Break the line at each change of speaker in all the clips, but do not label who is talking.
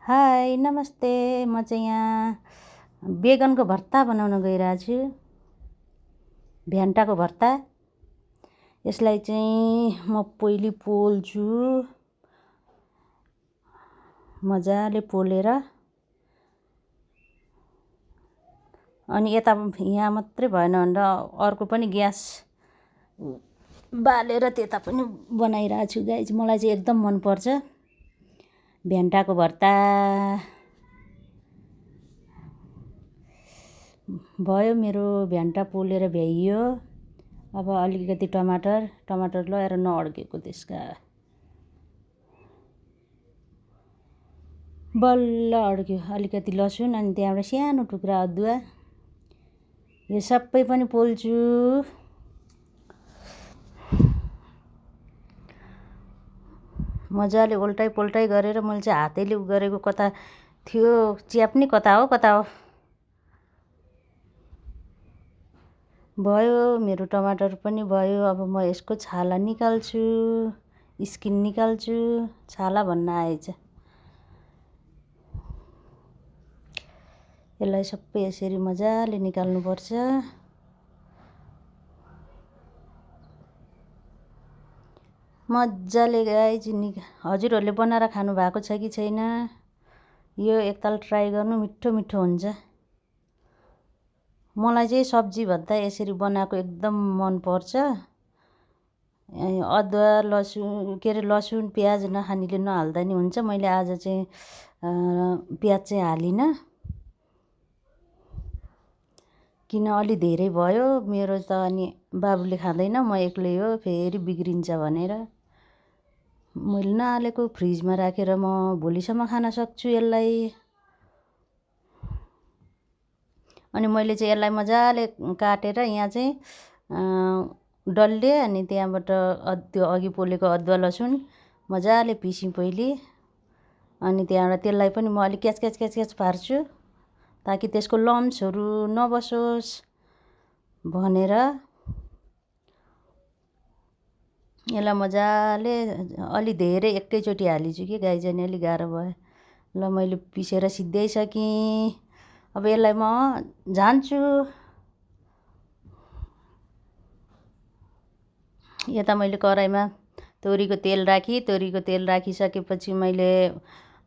High नमस्ते। म चाहिँ यहाँ बेगनको भर्ता बनाउन गइरहेको छु। भ्यान्टाको भर्ता। यसलाई चाहिँ म पहिले पोल्छु। मजाले पोलेर अनि यता यहाँ मात्रै भएन भनेर अर्को पनि ग्यास बालेर त्यता पनि बनाइरहेको छु गाइज। मलाई चाहिँ एकदम मनपर्छ भ्यान्टाको भर्ता। भयो मेरो भ्यान्टा पोलेर भ्याइयो। अब अलिकति टमाटर लगाएर नअड्केको त्यसका बल्ल अड्क्यो। अलिकति लसुन अनि त्यहाँबाट सानो टुक्रा अदुवा। यो सबै पनि पोल्छु। मजाले उल्टाइ पुल्टाइ गरेर मैले चाहिँ हातैले गरेको कता थियो च्याप्ने कता हो भयो। मेरो टमाटर पनि भयो। अब म यसको छाला निकाल्छु, स्किन निकाल्छु। छाला भन्न आएछ। यसलाई सबै यसरी मजाले निकाल्नुपर्छ। मजाले गाइज हजुरहरूले बनाएर खानु भएको छ कि छैन? यो एकताल ट्राई गर्नु, मिठो मिठो हुन्छ। मलाई चाहिँ सब्जी भन्दा यसरी बनाएको एकदम मनपर्छ। अदुवा लसुन प्याज नखानेले नहाल्दा नि हुन्छ। मैले आज चाहिँ प्याज चाहिँ हालिनँ किन अलि धेरै भयो। मेरो त अनि बाबुले खाँदैन, म एक्लै हो, फेरि बिग्रिन्छ भनेर मैले नहालेको। फ्रिजमा राखेर म भोलिसम्म खान सक्छु यसलाई। अनि मैले चाहिँ यसलाई मजाले काटेर यहाँ चाहिँ डल्ले अनि त्यहाँबाट त्यो अघि पोलेको अदुवा लसुन मजाले पिसेँ पहिले। अनि त्यहाँबाट त्यसलाई पनि म अलिक क्याच पार्छु ताकि त्यसको लम्सहरू नबसोस् भनेर। यसलाई मजाले अलि धेरै एकैचोटि हालिछु कि गाई जाने अलिक गाह्रो भयो। ल मैले पिसेर सिद्ध्याइसकेँ। अब यसलाई म झान्छु। यता मैले कराईमा तोरीको तेल राखिसकेपछि मैले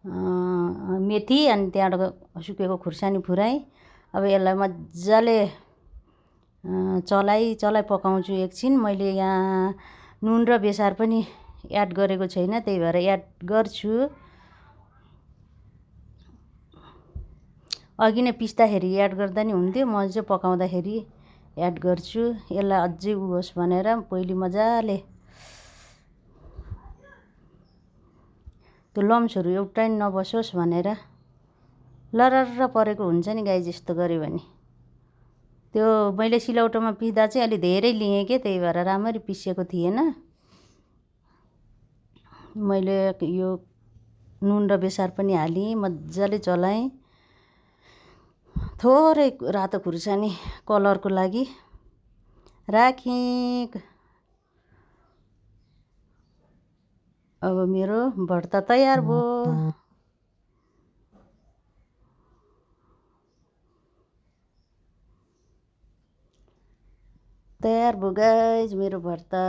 मेथी अनि त्यहाँबाट सुकेको खुर्सानी फुराएँ। अब यसलाई मजाले चलाइ पकाउँछु एकछिन। मैले यहाँ नुन र बेसार पनि एड गरेको छैन, त्यही भएर एड गर्छु। अघि नै पिस्दाखेरि एड गर्दा नि हुन्थ्यो, म चाहिँ पकाउँदाखेरि एड गर्छु। यसलाई अझै होस् भनेर पहिले मजाले त्यो लम्सहरू एउटै नबसोस् भनेर लरर परेको हुन्छ नि गाई जस्तो गऱ्यो भने। त्यो मैले सिलौटोमा पिस्दा चाहिँ अलि धेरै लिएँ के, त्यही भएर राम्ररी पिसेको थिएन। मैले यो नुन र बेसार पनि हालेँ, मजाले चलाएँ। थोरै रातो खुर्सानी कलरको लागि राखेँ। अब मेरो भर्ता तयार भयो। गाइज मेरो भर्ता।